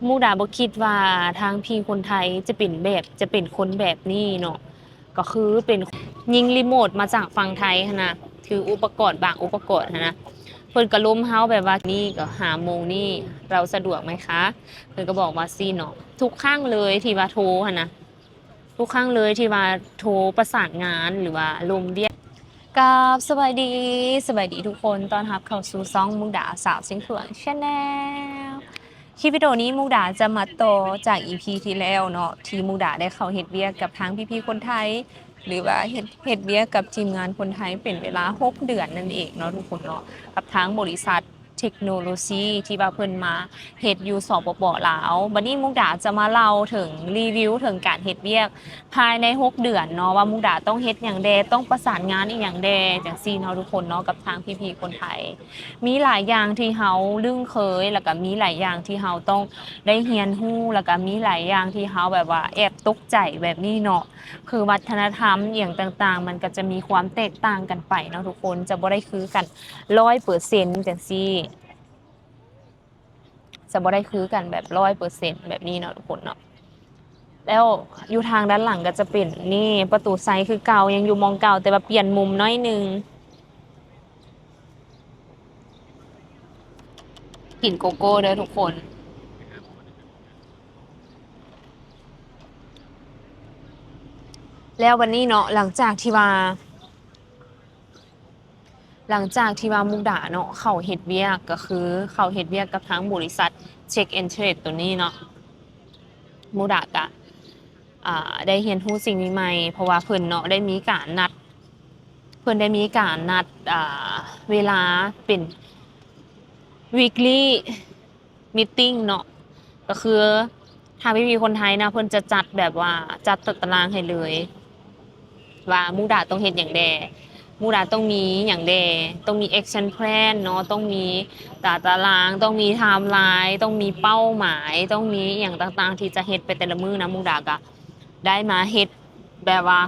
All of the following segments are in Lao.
ມຸກດາບໍ່ຄິດວ່າທາງພີ່ຄົນໄທຈະເປັນແບບ ຈະເປັນຄົນແບບນີ້ເນາະ ກໍຄືເປັນຍິງຣີໂມດມາຈາກຝັ່ງໄທຫັ້ນນະ ຖືອຸປະກອນບາງອຸປະກອນຫັ້ນນະ ເພິ່ນກໍລົມເຮົາແບບວ່າ ນີ້ກໍຫ້າໂມງນີ້ ເຮົາສະດວກໄໝຄະ? ເພິ່ນກໍບອກວ່າຊີ້ເນາະ ທຸກຄັ້ງເລີຍທີ່ວ່າໂທຫັ້ນນະ ທຸກຄັ້ງເລີຍທີ່ວ່າໂທປະສານງານ ຫຼືວ່າລົມວຽກ. ກາບສະບາຍດີ ສະບາຍດີທຸກຄົນ ຕ້ອນຮັບເຂົ້າສູ່ຊ່ອງມຸກດາສາວຊຽງຂວາງ Channel. ຄລິບວິດີໂອນີ້ມຸກດາຈະມາຕໍ່ຈາກ ອີພີ ທີ່ແລ້ວເນາະ ທີ່ມຸກດາໄດ້ເຂົ້າເຮັດວຽກກັບທາງພີ່ໆຄົນໄທ ຫຼືວ່າເຮັດ ເຮັດວຽກກັບທີມງານຄົນໄທເປັນເວລາຫົກເດືອນນັ້ນເອງເນາະທຸກຄົນເນາະ ກັບທາງບໍລິສັດ ເທັກໂນໂລຊີທີ່ວ່າເພິ່ນມາເຮັດຢູ່ ສປປ ລາວ. ບັດນີ້ມຸກດາຈະມາເລົ່າເຖິງ ຣີວິວເຖິງການເຮັດວຽກພາຍໃນຫົກເດືອນເນາະ ວ່າມຸກດາຕ້ອງເຮັດຫຍັງແດ່ ຕ້ອງປະສານງານອີ່ຫຍັງແດ່ ຈັ່ງຊີ້ເນາະທຸກຄົນເນາະ ກັບທາງພີ່ໆຄົນໄທ. ມີຫຼາຍຢ່າງທີ່ເຮົາລຶ້ງເຄີຍ ແລ້ວກໍມີຫຼາຍຢ່າງທີ່ເຮົາຕ້ອງໄດ້ຮຽນຮູ້ ແລ້ວກໍມີຫຼາຍຢ່າງທີ່ເຮົາແບບວ່າແອບຕົກໃຈແບບນີ້ເນາະ ຄືວັດທະນະທຳອີ່ຫຍັງຕ່າງໆ ມັນກໍຈະມີຄວາມແຕກຕ່າງກັນໄປເນາະທຸກຄົນ ຈະບໍ່ໄດ້ຄືກັນ ຮ້ອຍເປີເຊັນຈັ່ງຊີ້ ຈະບໍ່ໄດ້ຄືກັນແບບຮ້ອຍເປີເຊັນແບບນີ້ເນາະທຸກຄົນເນາະ. ແລ້ວຢູ່ທາງດ້ານຫຼັງກໍຈະເປັນ ນີ້ ປະຕູໃສຄືເກົ່າ ຍັງຢູ່ໝ່ອງເກົ່າ ແຕ່ວ່າປ່ຽນມຸມໜ້ອຍໜຶ່ງ. ກິນໂກໂກ້ເດີທຸກຄົນ. ແລ້ວບັດນີ້ເນາະ ຫຼັງຈາກທີ່ວ່າ ຫຼັງຈາກທີ່ວ່າມຸກດາເນາະ ເຂົ້າເຮັດວຽກ ກໍຄືເຂົ້າເຮັດວຽກກັບທາງບໍລິສັດ Check and Trade ໂຕນີ້ເນາະ ມຸກດາກະ ອ່າ ໄດ້ຮຽນຮູ້ສິ່ງໃໝ່ໆ ເພາະວ່າເພິ່ນເນາະ ໄດ້ມີການນັດ ເພິ່ນໄດ້ມີການນັດ ອ່າ ເວລາເປັນ weekly meeting ເນາະ ກໍຄືທາງພີ່ໆຄົນໄທນະ ເພິ່ນຈະຈັດແບບວ່າ ຈັດຕາຕະລາງໃຫ້ເລີຍ ວ່າມຸກດາຕ້ອງເຮັດຫຍັງແດ່ ມຸກດາຕ້ອງມີຫຍັງແດ່ ຕ້ອງມີ action plan ເນາະ ຕ້ອງມີຕາຕະລາງ ຕ້ອງມີ timeline ຕ້ອງມີເປົ້າໝາຍ ຕ້ອງມີອີ່ຫຍັງຕ່າງໆ ທີ່ຈະເຮັດໄປແຕ່ລະມື້ນະ. ມຸກດາກະໄດ້ມາເຮັດແບບວ່າ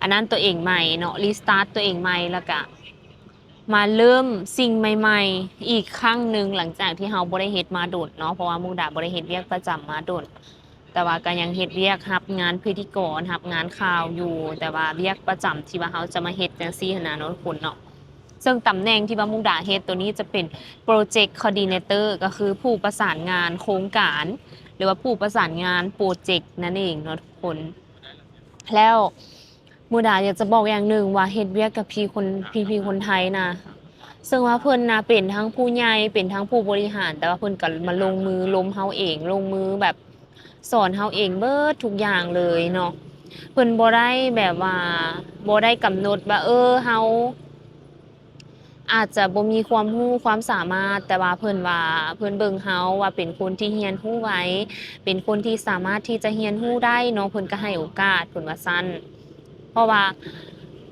ອັນນັ້ນຕົວເອງໃໝ່ເນາະ restart ຕົວເອງໃໝ່ ແລ້ວກະ ມາເລີ່ມສິ່ງໃໝ່ໆອີກຄັ້ງໜຶ່ງ ຫຼັງຈາກທີ່ເຮົາບໍ່ໄດ້ເຮັດມາດົນເນາະ ເພາະວ່າມຸກດາບໍ່ໄດ້ເຮັດວຽກປະຈຳມາດົນ ແຕ່ວ່າກໍຍັງເຮັດວຽກຮັບງານພິທີກອນ ຮັບງານຂ່າວຢູ່ ແຕ່ວ່າວຽກປະຈຳທີ່ວ່າເຮົາຈະມາເຮັດຈັ່ງຊີ້ຫັ້ນນະເນາະທຸກຄົນເນາະ. ເຊິ່ງຕຳແໜ່ງທີ່ວ່າມຸກດາເຮັດໂຕນີ້ຈະເປັນ Project Coordinator ກໍຄືຜູ້ປະສານງານໂຄງການ ຫຼືວ່າຜູ້ປະສານງານໂປຣເຈັກນັ້ນເອງເນາະທຸກຄົນ. ແລ້ວມຸກດາຢາກຈະບອກຢ່າງໜຶ່ງວ່າ ເຮັດວຽກກັບພີ່ຄົນ ພີ່ໆຄົນໄທນະ ເຊິ່ງວ່າເພິ່ນນະເປັນທັງຜູ້ໃຫຍ່ ເປັນທັງຜູ້ບໍລິຫານ ແຕ່ວ່າເພິ່ນກໍມາລົງມືລົມເຮົາເອງ ລົງມືແບບສອນເຮົາເອງເບິດທຸກຢ່າງເລີຍເນາະ. ເພິ່ນບໍ່ໄດ້ແບບວ່າ ບໍ່ໄດ້ກຳນົດວ່າ ເອີ ເຮົາ ອາດຈະບໍ່ມີຄວາມຮູ້ຄວາມສາມາດ ແຕ່ວ່າເພິ່ນວ່າ ເພິ່ນເບິ່ງເຮົາວ່າເປັນຄົນທີ່ຮຽນຮູ້ໄວ ເປັນຄົນທີ່ສາມາດທີ່ຈະຮຽນຮູ້ໄດ້ເນາະ ເພິ່ນກໍໃຫ້ໂອກາດ ເພິ່ນວ່າຊັ້ນ. ເພາະວ່າ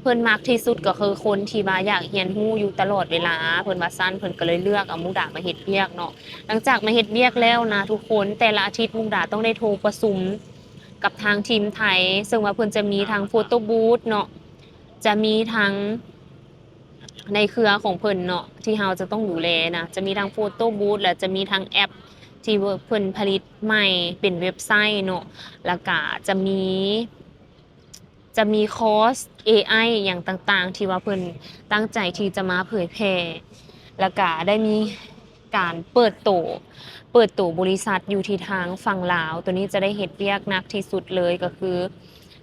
ເພິ່ນມັກທີ່ສຸດກໍຄືຄົນທີ່ວ່າຢາກຮຽນຮູ້ຢູ່ຕະຫຼອດເວລາ ເພິ່ນວ່າຊັ້ນ ເພິ່ນກໍເລີຍເລືອກເອົາມຸກດາມາເຮັດວຽກເນາະ. ຫຼັງຈາກມາເຮັດວຽກແລ້ວນະທຸກຄົນ ແຕ່ລະອາທິດມຸກດາຕ້ອງໄດ້ໂທປະຊຸມກັບທາງທີມໄທ ເຊິ່ງວ່າເພິ່ນຈະມີທັງ photo booth ເນາະ ຈະມີທັງ ໃນເຄືອຂອງເພິ່ນເນາະ ທີ່ເຮົາຈະຕ້ອງດູແລນະ ຈະມີທັງ photo booth ແລະ ຈະມີທັງແອັບທີ່ເພິ່ນຜະລິດໃໝ່ເປັນເວັບໄຊເນາະ ແລ້ວກະຈະມີ ຈະມີຄອສເອໄອອີ່ຫຍັງຕ່າງໆ ທີ່ວ່າເພິ່ນຕັ້ງໃຈທີ່ຈະມາເຜີຍແຜ່ ແລ້ວກະໄດ້ມີການເປີດໂຕ ເປີດໂຕບໍລິສັດຢູ່ທີ່ທາງຝັ່ງລາວ ໂຕນີ້ຈະໄດ້ເຮັດວຽກໜັກທີ່ສຸດເລີຍ ກໍຄື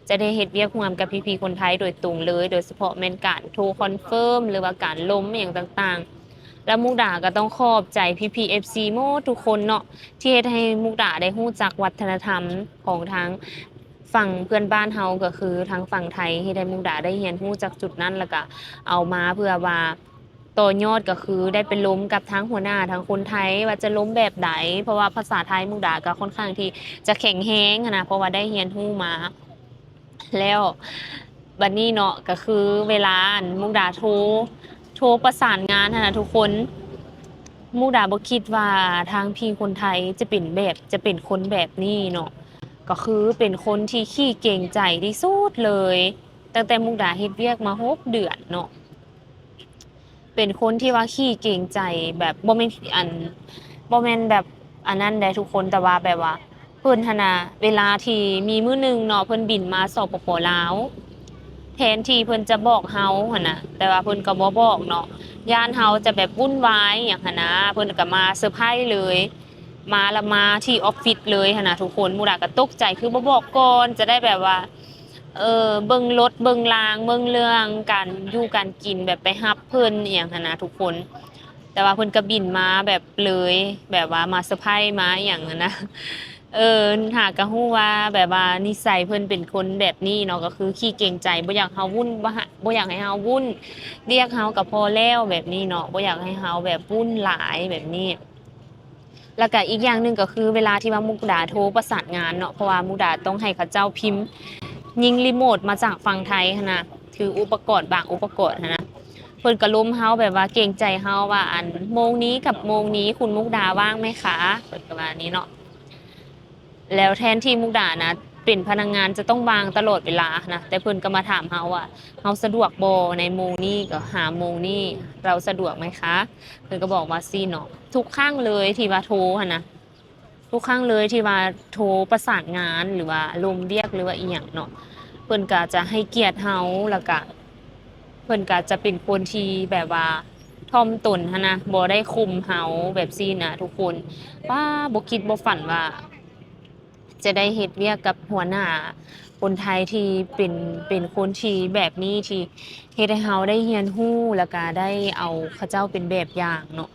ຈະໄດ້ເຮັດວຽກຮ່ວມກັບພີ່ໆຄົນໄທໂດຍຕົງເລີຍ ໂດຍສະເພາະແມ່ນການໂທຄອນເຟີມ ຫຼືວ່າການລົມອີ່ຫຍັງຕ່າງໆ. ແລ້ວມຸກດາກໍຕ້ອງຂອບໃຈພີ່ໆ ເອັຟຊີ ໝົດທຸກຄົນເນາະ ທີ່ເຮັດໃຫ້ມຸກດາໄດ້ຮູ້ຈັກວັດທະນະທຳຂອງທາງຝັ່ງເພື່ອນບ້ານເຮົາ ກໍຄືທາງຝັ່ງໄທ ເຮັດໃຫ້ມຸກດາໄດ້ຮຽນຮູ້ຈາກຈຸດນັ້ນ ແລ້ວກໍເອົາມາເພື່ອວ່າ ຕໍ່ຍອດກໍຄືໄດ້ໄປລົມກັບທາງຫົວໜ້າທາງຄົນໄທວ່າຈະລົມແບບໃດ ເພາະວ່າພາສາໄທມຸກດາກໍຄ່ອນຂ້າງທີ່ຈະແຂງແຮງຫັ້ນນະ ເພາະວ່າໄດ້ຮຽນຮູ້ມາ. ແລ້ວບັດນີ້ເນາະ ກໍຄືເວລາອັນມຸກດາໂທ ໂທປະສານງານຫັ້ນນະທຸກຄົນ ມຸກດາບໍ່ຄິດວ່າທາງພີ່ຄົນໄທຈະເປັນແບບ ຈະເປັນຄົນແບບນີ້ເນາະ ກໍຄືເປັນຄົນທີ່ຂີ້ເກງໃຈທີ່ສຸດເລີຍ ຕັ້ງແຕ່ມຸກດາເຮັດວຽກມາຫົກເດືອນເນາະ. ເປັນຄົນທີ່ວ່າຂີ້ເກງໃຈ ແບບບໍ່ແມ່ນອັນ ບໍ່ແມ່ນແບບ ອັນນັ້ນໄດ໋ທຸກຄົນ ແຕ່ວ່າແບບວ່າເພິ່ນຫັ້ນນະ ເວລາທີ່ມີມື້ໜຶ່ງເນາະ ເພິ່ນບິນມາ ສປປ ລາວ ແທນທີ່ເພິ່ນຈະບອກເຮົາຫັ້ນນະ ແຕ່ວ່າເພິ່ນກໍບໍ່ບອກເນາະ ຢ້ານເຮົາຈະແບບວຸ່ນວາຍຫຍັງຫັ້ນນະ ເພິ່ນກໍມາເຊີໄພຣສ໌ເລີຍ ມາລະມາທີ່ອອບຟິດເລີຍຫັ້ນນະທຸກຄົນ. ມຸກດາກໍຕົກໃຈ ຄືບໍ່ບອກກ່ອນ ຈະໄດ້ແບບວ່າ ເອີ ເບິ່ງລົດເບິ່ງລາງ ເບິ່ງເລື່ອງການຢູ່ການກິນ ແບບໄປຮັບເພິ່ນອີ່ຫຍັງຫັ້ນນະທຸກຄົນ. ແຕ່ວ່າເພິ່ນກໍບິນມາແບບເລີຍ ແບບວ່າມາເຊີໄພຣສ໌ມາອີ່ຫຍັງຫັ້ນນະ. ເອີ ຫາກະຮູ້ວ່າແບບວ່ານິໄສເພິ່ນເປັນຄົນແບບນີ້ເນາະ ກໍຄືຂີ້ເກງໃຈ ບໍ່ຢາກເຮົາວຸ່ນ ບໍ່ຢາກໃຫ້ເຮົາວຸ່ນ ວຽກເຮົາກໍພໍແລ້ວແບບນີ້ເນາະ ບໍ່ຢາກໃຫ້ເຮົາແບບວຸ່ນຫຼາຍແບບນີ້. ແລ້ວກະອີກຢ່າງໜຶ່ງກໍຄືເວລາທີ່ວ່າມຸກດາໂທປະສານງານເນາະ ເພາະວ່າມຸກດາຕ້ອງໃຫ້ເຂົາເຈົ້າພິມຍິງຣີໂມດມາຈາກຝັ່ງໄທຫັ້ນນະ ຖືອຸປະກອນບາງອຸປະກອນຫັ້ນນະ ເພິ່ນກໍລົມເຮົາແບບວ່າເກງໃຈເຮົາວ່າ ອັນ ໂມງນີ້ກັບໂມງນີ້ຄຸນມຸກດາວ່າງໄໝຄະ ເພິ່ນກໍວ່ານີ້ເນາະ. ແລ້ວແທນທີ່ມຸກດານະເປັນພະນັກງານຈະຕ້ອງວ່າງຕະຫຼອດເວລານະ ແຕ່ເພິ່ນກໍມາຖາມເຮົາວ່າ ເຮົາສະດວກບໍ່ໃນໂມງນີ້ ກໍຫາໂມງນີ້ ເຮົາສະດວກໄໝຄະ ເພິ່ນກໍບອກວ່າຊີ້ເນາະ. ທຸກຄັ້ງເລີຍທີ່ວ່າໂທຫັ້ນນະ ທຸກຄັ້ງເລີຍທີ່ວ່າໂທປະສານງານ ຫຼືວ່າລົມວຽກ ຫຼືວ່າອີ່ຫຍັງເນາະ ເພິ່ນກໍຈະໃຫ້ກຽດເຮົາ ແລ້ວກະເພິ່ນກໍຈະເປັນຄົນທີ່ແບບວ່າຖ່ອມຕົນຫັ້ນນະ ບໍ່ໄດ້ຂົ່ມເຮົາແບບຊີ້ນະທຸກຄົນ. ປ້າ ບໍ່ຄິດບໍ່ຝັນວ່າຈະໄດ້ເຮັດວຽກກັບຫົວໜ້າຄົນໄທທີ່ເປັນ ເປັນຄົນທີ່ແບບນີ້ ທີ່ເຮັດໃຫ້ເຮົາໄດ້ຮຽນຮູ້ ແລ້ວກະໄດ້ເອົາເຂົາເຈົ້າເປັນແບບຢ່າງເນາະ.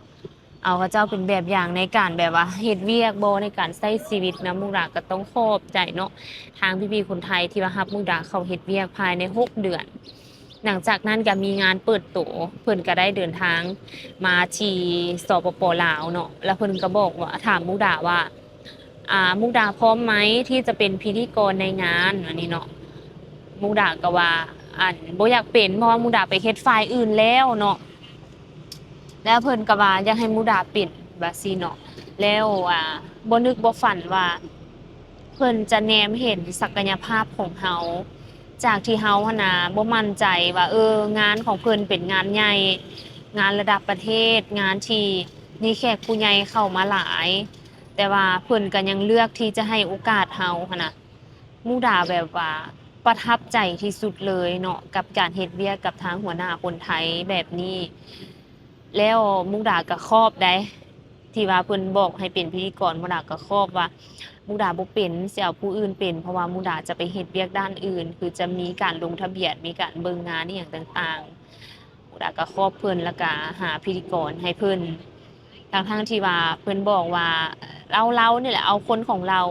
ເອົາເຂົາເຈົ້າເປັນແບບຢ່າງໃນການແບບວ່າເຮັດວຽກບໍ ໃນການໃຊ້ຊີວິດນະ. ມຸກດາກໍຕ້ອງຂອບໃຈເນາະ ທາງພີ່ໆຄົນໄທທີ່ວ່າຮັບມຸກດາເຂົ້າເຮັດວຽກພາຍໃນຫົກເດືອນ. ຫຼັງຈາກນັ້ນກໍມີງານເປີດໂຕ ເພິ່ນກໍໄດ້ເດີນທາງມາທີ່ ສປປ ລາວເນາະ ແລ້ວເພິ່ນກໍບອກວ່າ ຖາມມຸກດາວ່າ ອ່າ ມຸກດາພ້ອມໄໝທີ່ຈະເປັນພິທີກອນໃນງານ ອັນນີ້ເນາະ. ມຸກດາກໍວ່າ ອັນ ບໍ່ຢາກເປັນ ເພາະວ່າມຸກດາໄປເຮັດຝ່າຍອື່ນແລ້ວເນາະ. ແລ້ວເພິ່ນກໍວ່າຢາກໃຫ້ມຸກດາເປັນວ່າຊີ້ເນາະ. ແລ້ວ ອ່າ ບໍ່ນຶກບໍ່ຝັນວ່າ ເພິ່ນຈະແນມເຫັນສັກກະຍະພາບຂອງເຮົາ ຈາກທີ່ເຮົາຫັ້ນນະບໍ່ໝັ້ນໃຈວ່າ ເອີ ງານຂອງເພິ່ນເປັນງານໃຫຍ່ ງານລະດັບປະເທດ ງານທີ່ມີແຂກຜູ້ໃຫຍ່ເຂົ້າມາຫຼາຍ ແຕ່ວ່າເພິ່ນກໍຍັງເລືອກທີ່ຈະໃຫ້ໂອກາດເຮົາຫັ້ນນະ. ມຸກດາແບບວ່າປະທັບໃຈທີ່ສຸດເລີຍເນາະ ກັບການເຮັດວຽກກັບທາງຫົວໜ້າຄົນໄທແບບນີ້. ແລ້ວມຸກດາກໍຂອບໃດ໋ ທີ່ວ່າເພິ່ນບອກໃຫ້ເປັນພິທີກອນ ມຸກດາກໍຂອບວ່າ ມຸກດາບໍ່ເປັນ ຊິເອົາຜູ້ອື່ນເປັນ ເພາະວ່າມຸກດາຈະໄປເຮັດວຽກດ້ານອື່ນ ຄືຈະມີການລົງທະບຽນ ມີການເບິ່ງງານອີ່ຫຍັງຕ່າງໆ. ມຸກດາກໍຂອບເພິ່ນ ແລ້ວກໍຫາພິທີກອນໃຫ້ເພິ່ນ ທັງໆທີ່ວ່າເພິ່ນບອກວ່າ ເຮົາ ເຮົານີ້ແຫຼະເອົາຄົນຂອງເຮົາ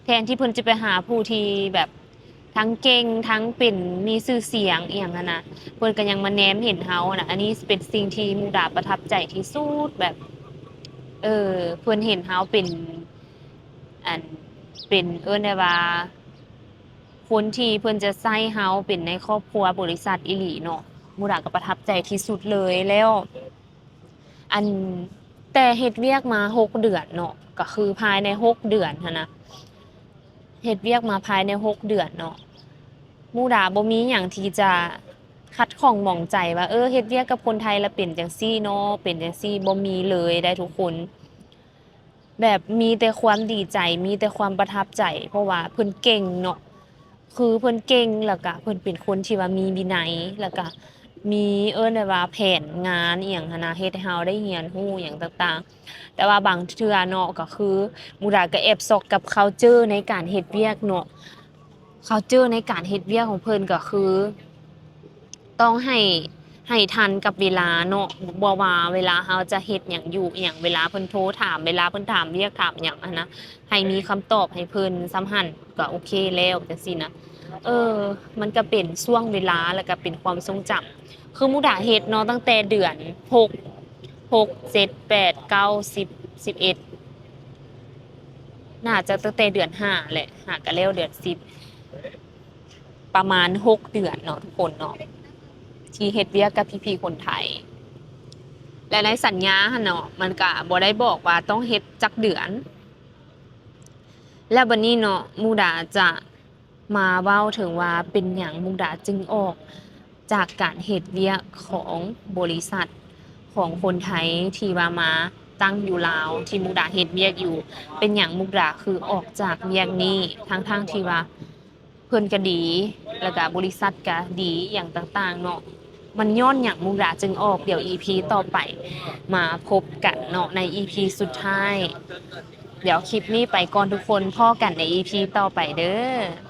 ແທນທີ່ເພິ່ນຈະໄປຫາຜູ້ທີ່ແບບທັງເກັ່ງ ທັງເປັນ ມີຊື່ສຽງອີ່ຫຍັງຫັ້ນນະ ເພິ່ນກໍຍັງມາແນມເຫັນເຮົານະ. ອັນນີ້ເປັນສິ່ງທີ່ມຸກດາປະທັບໃຈທີ່ສຸດ ແບບ ເອີ ເພິ່ນເຫັນເຮົາເປັນ ອັນ ເປັນ ເອີ້ນໄດ້ວ່າ ຄົນທີ່ເພິ່ນຈະໃຊ້ເຮົາເປັນໃນຄອບຄົວບໍລິສັດອີ່ຫຼີເນາະ. ມຸກດາກໍປະທັບໃຈທີ່ສຸດເລີຍ. ແລ້ວ ອັນ ແຕ່ເຮັດວຽກມາຫົກເດືອນເນາະ ກໍຄືພາຍໃນຫົກເດືອນຫັ້ນນະ ເຮັດວຽກມາພາຍໃນຫົກເດືອນເນາະ ມຸກດາບໍ່ມີຫຍັງທີ່ຈະຂັດຂ້ອງໝອງໃຈວ່າ ເອີ ເຮັດວຽກກັບຄົນໄທລະເປັນຈັ່ງຊີ້ເນາະ ເປັນຈັ່ງຊີ້ ບໍ່ມີເລີຍໄດ໋ທຸກຄົນ. ແບບມີແຕ່ຄວາມດີໃຈ ມີແຕ່ຄວາມປະທັບໃຈ ເພາະວ່າເພິ່ນເກັ່ງເນາະ ຄືເພິ່ນເກັ່ງ ແລ້ວກະເພິ່ນເປັນຄົນທີ່ວ່າມີວິໄນ ແລ້ວກະມີ ເອີ້ນໄດ້ວ່າແຜນງານອີ່ຫຍັງຫັ້ນນະ ເຮັດໃຫ້ເຮົາໄດ້ຮຽນຮູ້ອີ່ຫຍັງຕ່າງໆ. ແຕ່ວ່າບາງເທື່ອເນາະ ກໍຄືມຸກດາກໍແອບຊັອກກັບ culture ໃນການເຮັດວຽກເນາະ. culture ໃນການເຮັດວຽກຂອງເພິ່ນກໍຄື ຕ້ອງໃຫ້ ໃຫ້ທັນກັບເວລາເນາະ ບໍ່ວ່າເວລາເຮົາຈະເຮັດຫຍັງຢູ່ ອີ່ຫຍັງ ເວລາເພິ່ນໂທຖາມ ເວລາເພິ່ນຖາມວຽກຖາມຫຍັງຫັ້ນນະ ໃຫ້ມີຄຳຕອບໃຫ້ເພິ່ນ ສ່ຳຫັ້ນກໍໂອເຄແລ້ວ ຈັ່ງຊີ້ນະ. ເອີ ມັນກໍເປັນຊ່ວງເວລາ ແລ້ວກໍເປັນຄວາມຊົງຈຳ ຄືມຸກດາເຮັດເນາະ ຕັ້ງແຕ່ເດືອນຫົກ ຫົກ ເຈັດ ແປດ ເກົ້າ ສິບ ສິບເອັດ ໜ້າຈະຕັ້ງແຕ່ເດືອນຫ້າແຫຼະ ຫາກະແລ້ວເດືອນສິບ ປະມານຫົກເດືອນເນາະທຸກຄົນເນາະ ທີ່ເຮັດວຽກກັບພີ່ໆຄົນໄທ ແລະ ໃນສັນຍາຫັ້ນເນາະ ມັນກະບໍ່ໄດ້ບອກວ່າຕ້ອງເຮັດຈັກເດືອນ. ແລ້ວບັດນີ້ເນາະ ມຸກດາຈະມາເວົ້າເຖິງວ່າເປັນຫຍັງມຸກດາຈຶ່ງອອກຈາກການເຮັດວຽກຂອງບໍລິສັດຂອງຄົນໄທທີ່ວ່າມາ ຕັ້ງຢູ່ລາວ ທີ່ມຸກດາເຮັດວຽກຢູ່ ເປັນຫຍັງມຸກດາຄືອອກຈາກວຽກນີ້ ທັງໆທີ່ວ່າເພິ່ນກະດີ ແລ້ວກະບໍລິສັດກະດີ ຫຍັງຕ່າງໆເນາະ ມັນຍ້ອນຫຍັງມຸກດາຈຶ່ງອອກ ດຽວອີພີຕໍ່ໄປມາພົບກັນເນາະ ໃນອີພີສຸດທ້າຍ. ດຽວຄລິບນີ້ໄປກ່ອນທຸກຄົນ ພໍ້ກັນໃນອີພີຕໍ່ໄປເດີ້.